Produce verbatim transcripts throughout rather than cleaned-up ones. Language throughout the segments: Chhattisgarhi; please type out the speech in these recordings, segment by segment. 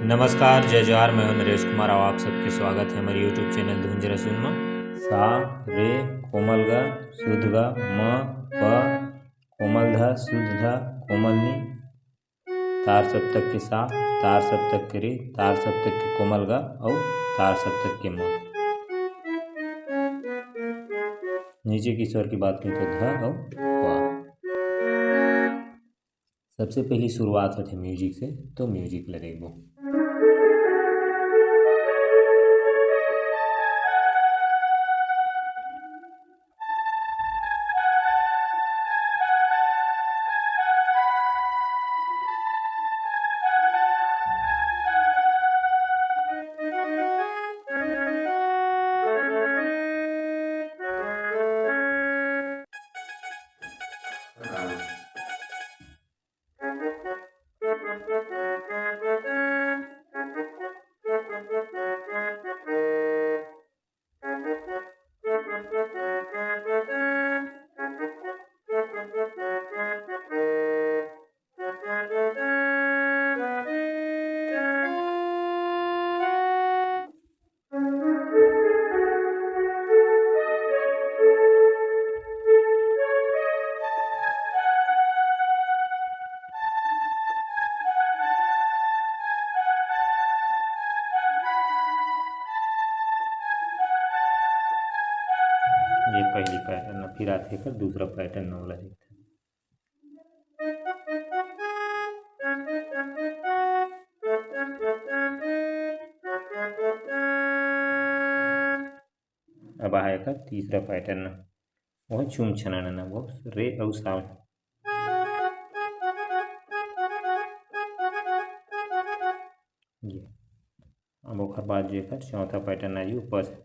नमस्कार, जय जोहार, मैं हूं नरेश कुमार। अउ आप सबके स्वागत हे हमर YouTube चैनल धुंझरा सुन म। सा, रे, कोमल ग, शुद्ध ग, म, प, कोमल ध, शुद्ध ध, कोमल नी, तार सप्तक के सा, तार सप्तक के रे, तार सप्तक के कोमल ग अउ तार सप्तक के म। नीचे के स्वर की बात करें तो ध अउ प। सबसे पहली शुरुआत होथे music से, तो music ला देखबो। ये पहली pattern, फिर आथे एकर दूसरा pattern, नवला देखथे। अब आए एकर तीसरा pattern, वो चुम छना नना, वो रे अउ सा। ये। अब ओकर बाद जो एकर चौथा pattern आ जी, ऊपर से।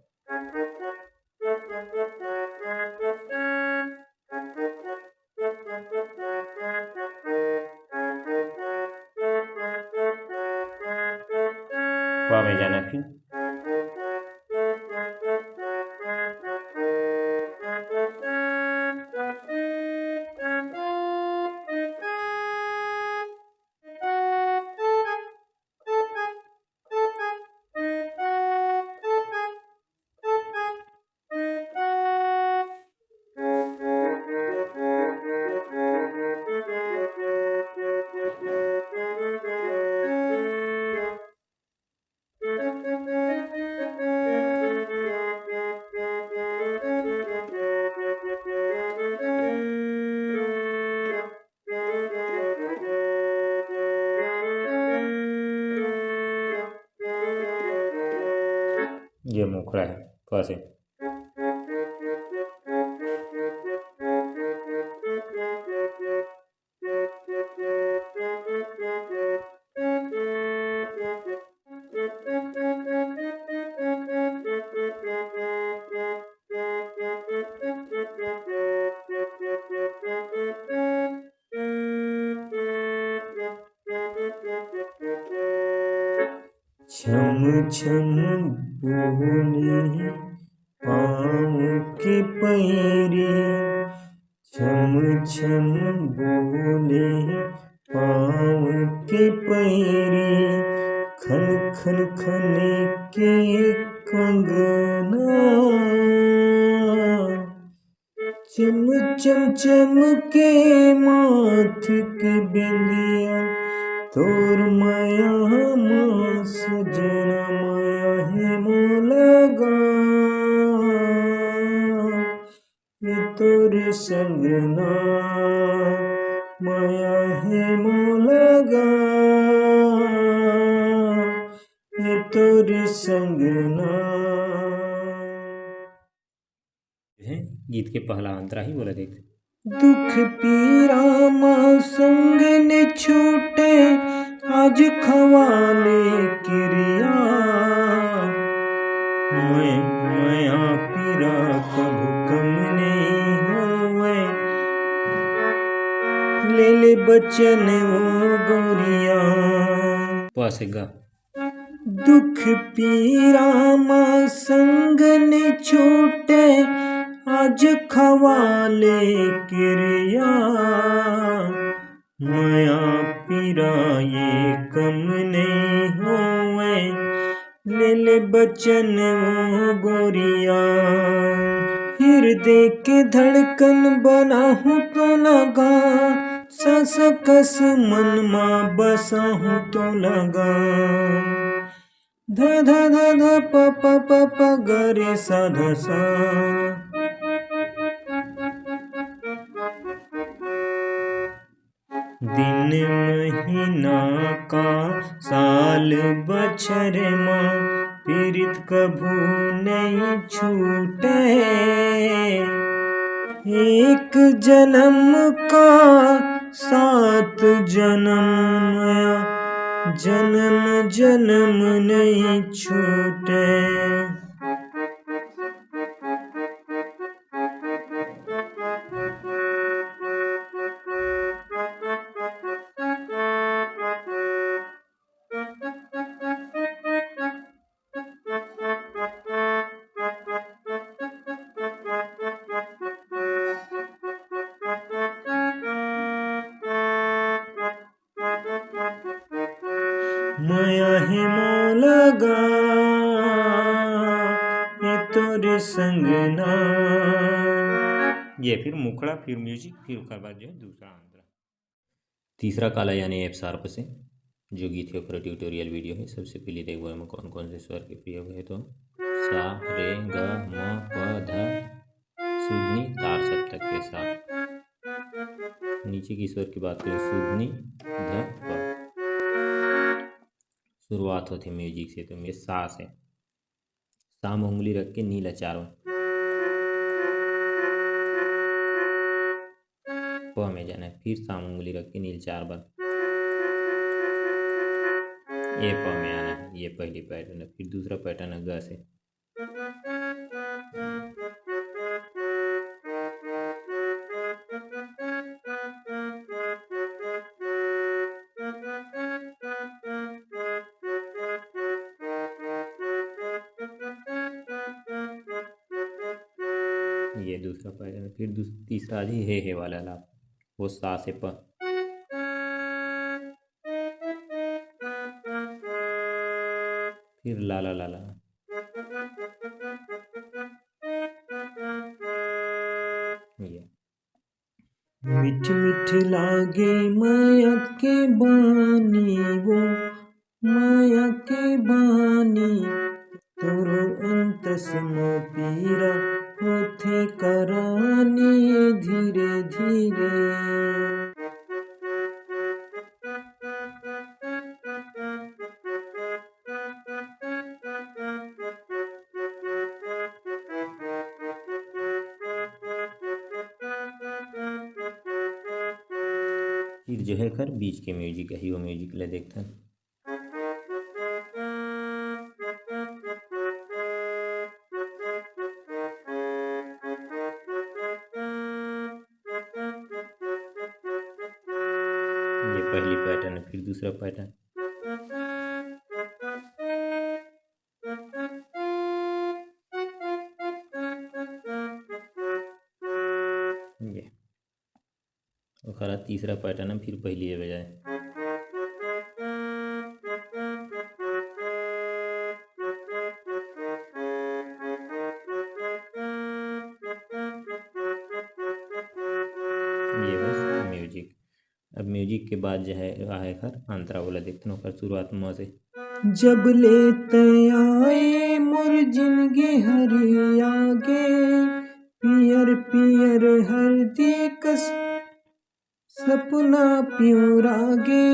प में जाना फिर। ये मुखड़ा है, प से। छम छम बोले पाँव के पैरी, छम छम बोले पाँव के पैरी, खन खन खने के कंगना। चम चम चमके माथ के बिंदिया, तोर मया मा सजना मया हे मोला गा। ये तोर संगना मया हे मोला गा, ये तोर संगना। हे गीत के पहला अंतरा ही बोला देख। दुख पीरा मा संग ने छूटे, आज खवाले किरिया। मैं मया पीरा कभू कम नहीं होवे, ले ले बचन वो गोरिया। प से गा। दुख पीरा मा संग ने छूटे, आज खवाले किरिया। मया पीरा ये कम नहीं होवे, ले ले बचन ओ गोरिया। हिरदे के धड़कन बनाहूँ तो लगा, सस कस मन मा बसाहूँ तो लगा। ध ध ध ध प प प प ग रे सा ध सा। दिन महीना का साल बछर मा, पीरित कभू नहीं छूटे। एक जन्म का सात जन्म मा, जन्म जन्म नहीं छूटे। मया हे मोला गा, ये तोरे संग ना। ये फिर मुखड़ा, फिर म्यूजिक, फिर ओकर बाद जो है दूसरा अंतरा। तीसरा काला यानी एफ शार्प से जो गीत हे, ओकर ट्यूटोरियल वीडियो हे। सबसे पहले देखबो एमा कौन कौन से स्वर के प्रयोग हे, तो सा, रे, ग, म, प, ध, सुधनी, तार सप्तक के सा। नीचे के स्वर की बात करें, सुधनी, ध, प। शुरुआत होथे म्यूजिक से, तो ये सा से। सा में उंगली रख के नी ला चार बार। प में जाना हे, फिर सा में उंगली रख के नी ला चार बार। ए प में आना हे, ये पहली पैटर्न हे। फिर दूसरा पैटर्न हे ग से। ये दूसरा पैटर्न हे। फिर दूस-, तीसरा आज ही हे, हे वाला आलाप, वो सा से प। फिर ला ला ला ला। ये। मीठ मीठ लागे मया के बानी वो, मया के बानी, तोरो अंतस म पीरा होथे करानी धीरे धीरे। फिर जो है एकर बीच के म्यूजिक हे, वो म्यूजिक ला देखथन। ये पहली पैटर्न हे, फिर दूसरा पैटर्न। ये ओकर तीसरा पैटर्न हे, फिर पहली ये बजाए। ये बस म्यूजिक। अब म्यूजिक के बाद जो है, आहे एकर अंतरा, ओला देखथन ओकर शुरुआत म से। जब ले तैं आए मोर जिनगी हरिया गे, पियर पियर हरदी कस सपना पिंवरा गे।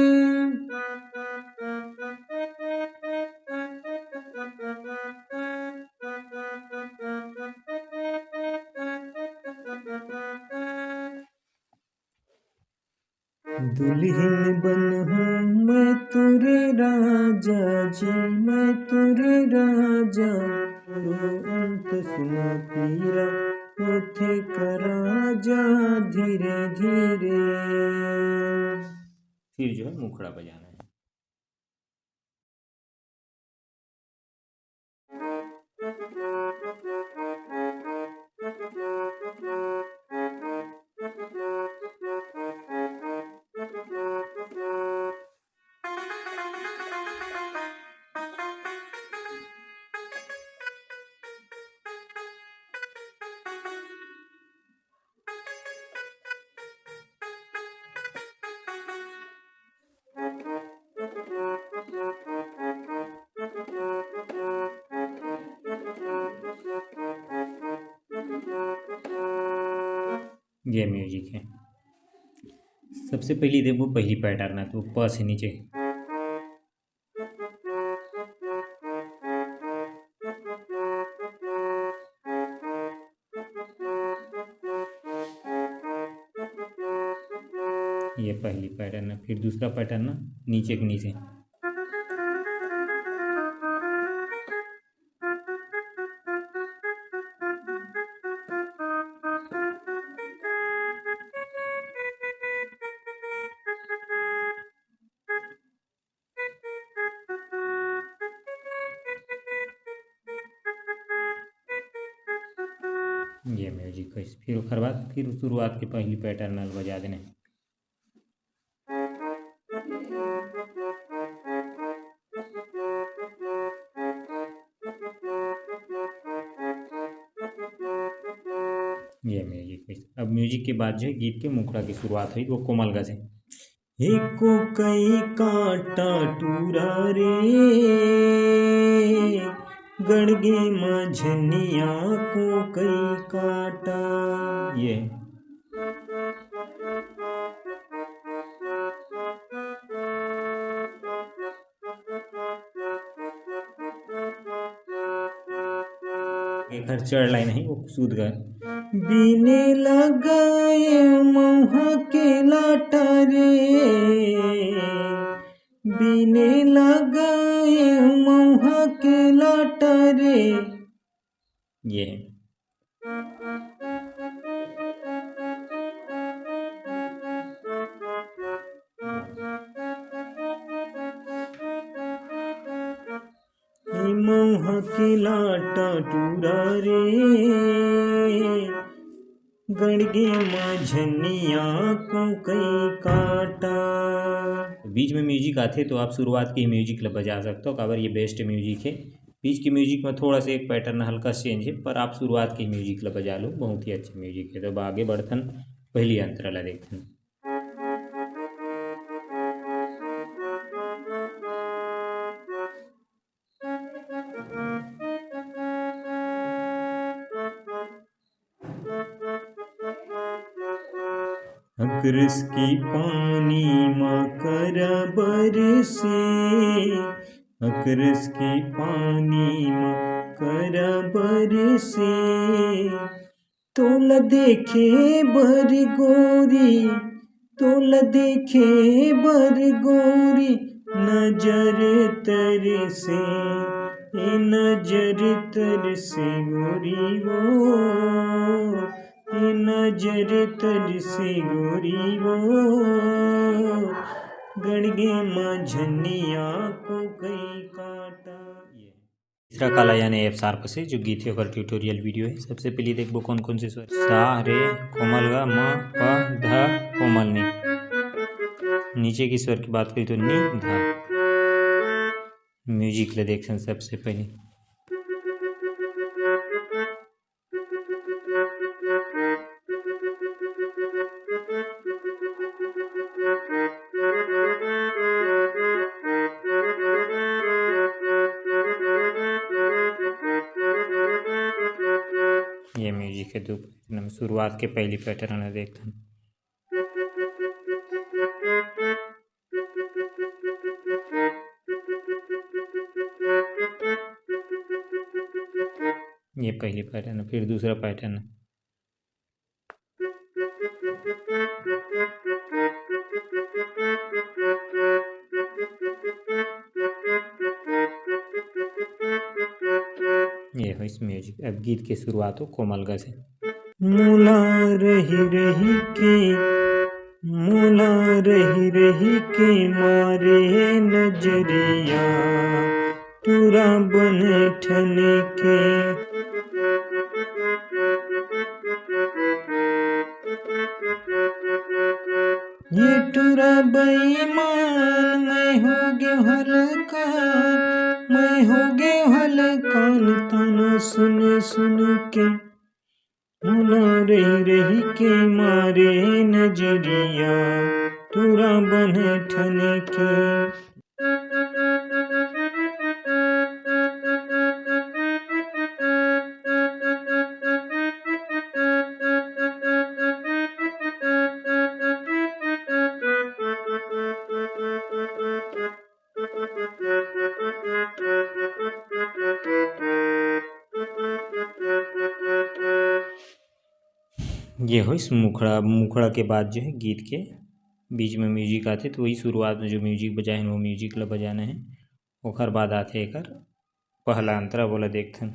दुल्हन बनहूँ मैं तोरे राजा जी, मैं तोरे राजा। तोरो अंतस म पीरा होथे कराजा धीरे धीरे। फिर जो है मुखड़ा बजाना है। ये म्यूजिक है। सबसे पहली देखबो पहली पैटर्न है, तो प से नीचे। ये पहली पैटर्न है। फिर दूसरा पैटर्न है, नीचे के नीचे। ये म्यूजिक है। फिर ओकर बाद फिर शुरुआत के पहली पैटर्न ल बजा देने। ये म्यूजिक है। अब म्यूजिक के बाद जो है गीत के मुखड़ा की शुरुआत हुई, वो कोमल ग से। हे कोकई काटा टूरा रे, गड़गे मझनिया कोकई काटा। ये एकर चढ़ लाइन है, वो सूद ग। बीने लगाए मऊहा के लाटा रे, बीने लगाए मऊहा के लाटा रे। ये है। ए मऊहा के लाटा टूरा रे, गड़गे मझनिया कोकई काटा। बीच में म्यूजिक आथे तो आप शुरुआत के ही म्यूजिक ल बजा सकते हो, काबर ये बेस्ट म्यूजिक है। बीच के म्यूजिक में थोड़ा सा एक पैटर्न हल्का चेंज है, पर आप शुरुआत के ही म्यूजिक ल बजा लो, बहुत ही अच्छा म्यूजिक है। तो अब आगे बढ़थन, पहली अंतरा ला देखथन। अकरस के पानी म करा बरसे, अकरस के पानी म करा बरसे, तोला देखे बर गोरी, तोला देखे बर गोरी, नजर तरसे, ए नजर तरसे गोरी वो, ए नजर तरसे गोरी वो, गड़गे मझनिया कोकई काटा। ये तीसरा काला यानी एफ शार्प से जो गीत है ओकर ट्यूटोरियल वीडियो है। सबसे पहले देखबो कौन कौन से स्वर, सा, रे, कोमल ग, म, प, ध, कोमल नी। नीचे की स्वर की बात करी तो नी, ध। म्यूजिक ले देखथन सबसे पहले। ये म्यूजिक है दो पैटर्न में। शुरुआत के पहली पैटर्न ला देखथन। ये पहली पैटर्न है, फिर दूसरा पैटर्न है। ये होइस म्यूजिक। अब गीत के शुरुआत हो कोमल ग से। मोला रही रही के, मोला रही रही के मारे नजरिया, टूरा बन ठन के। ये टूरा बेईमान, मैं हो गे हलकान, मैं हो गे हलकान ताना सुन सुन के। मोला रही रही के मारे नजरिया, टूरा बन ठन के। ये होइस मुखड़ा। मुखड़ा के बाद जो है गीत के बीच में म्यूजिक आथे, तो वही शुरुआत में जो म्यूजिक बजाए हैं, वो म्यूजिक ला बजाना है। ओखर बाद आथे एकर पहला अंतरा, बोला देखथन।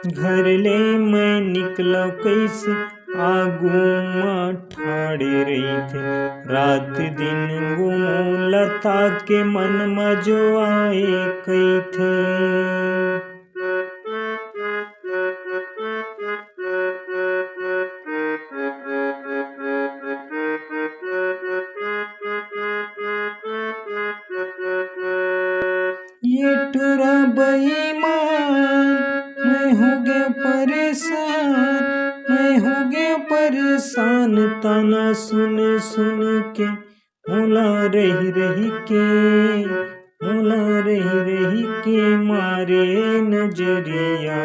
घर ले मैं निकलव कैसे, आगू म ठाड़े रहिथे, रात दिन वो मोला ताके, मन म जो आए कहिथे। ये टुरा बेईमान, मैं हो गया परेशान, मैं हो गया परेशान, ताना सुन सुन के, मोला रही रही के, मोला रही रही के मारे नजरिया,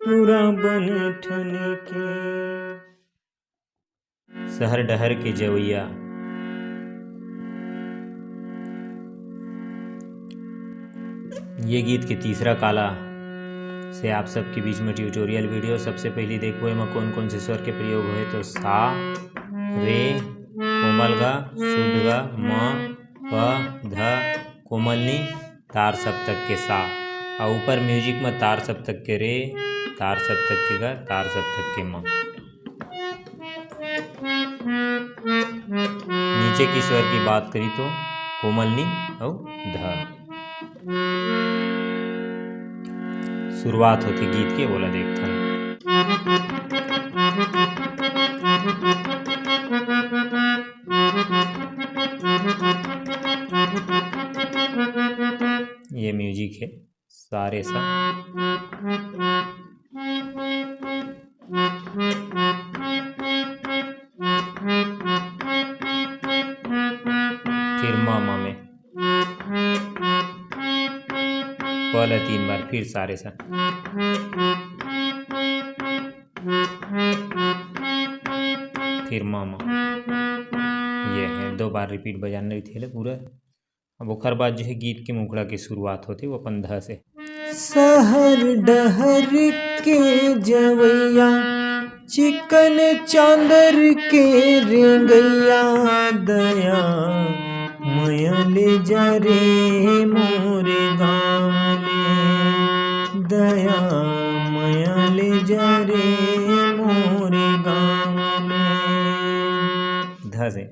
टुरा बन ठन के। शहर डहर के जवैया। ये गीत के तीसरा काला से आप सबके बीच में ट्यूटोरियल वीडियो। सबसे पहली देखबो एमा कौन कौन से स्वर के प्रयोग होए, तो सा, रे, कोमल गा, शुद्ध गा, म, प, ध, कोमल नी, तार सप्तक के सा, अउ ऊपर म्यूजिक में तार सप्तक के रे, तार सप्तक के गा, तार सप्तक के म। नीचे की स्वर की बात करी तो कोमल नी अउ ध। शुरुआत होती गीत के, बोला देखथन। ये म्यूजिक है। सा रे सा। फिर मा मा में। पहले तीन बार, फिर सा रे सा। फिर मा मा। ये है, दो बार रिपीट बजाना रहिथे पूरा। अब ओखर बाद जो है गीत के मुखड़ा के शुरुआत होथे, वो अपन ध से। शहर डहर के जवैया, चिकन चांदर के रेंगैया, दया मया ले जा रे मोर गाँव ले, दया मया ले जा रे मोर गाँव ले। ध से।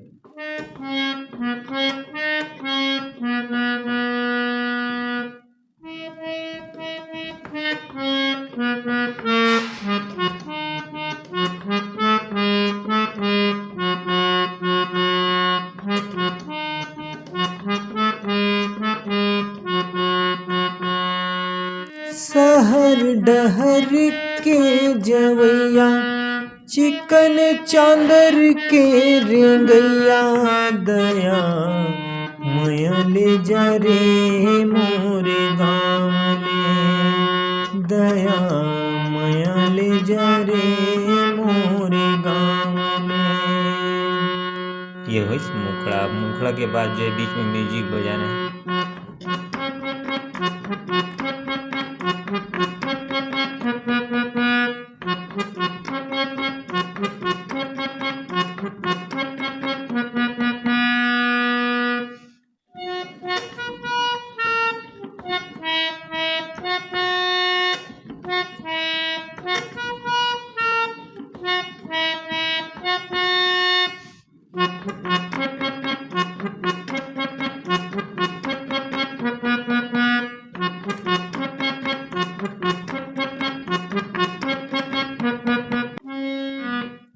शहर डहर के जवैया, चिकन चांदर के रेंगैया, दया मया ले जा रे मोर गाँव ले, दया मया ले जा रे मोर गाँव ले। ये होइस मुखड़ा। मुखड़ा के बाद जो है बीच में म्यूजिक बजाना है।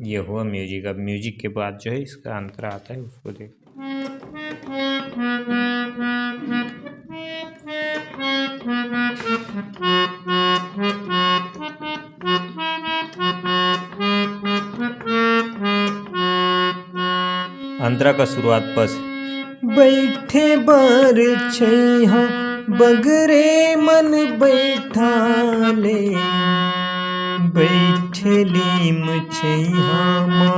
ये हुआ म्यूजिक। अब म्यूजिक के बाद जो है इसका अंतरा आता है, उसको देख। अंतरा का शुरुआत बस। बैठे बर छैहा बगरे मन बैठा ले, बैठे लीम छैहा मा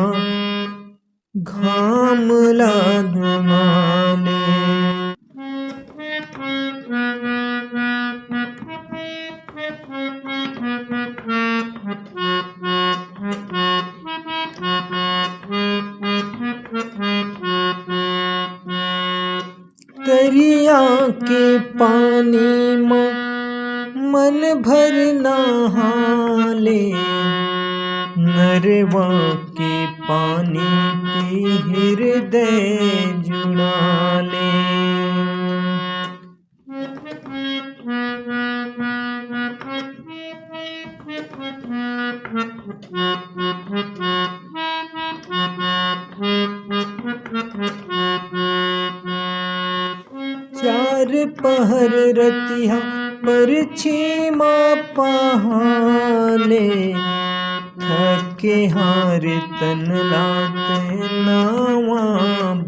घाम ला धुमा ले। नदिया के पानी म मन भर नहा ले, नरवा के पानी पी हृदय जुड़ा ले। चार पहर रतिहा परछी म पहाले, थके हार तन ला ते नावा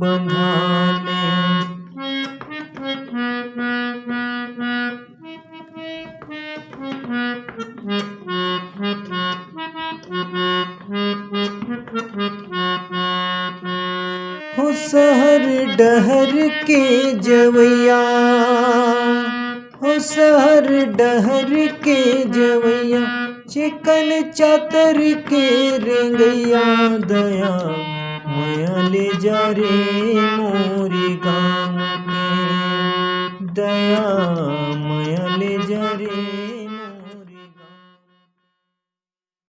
बंधाले। हो सहर डहर के जवैया, हो सहर डहर के जवैया, चिकन चातर के रेंगैया, दया मया ले जा रे मोरे गाँव के, दया मया ले जा रे।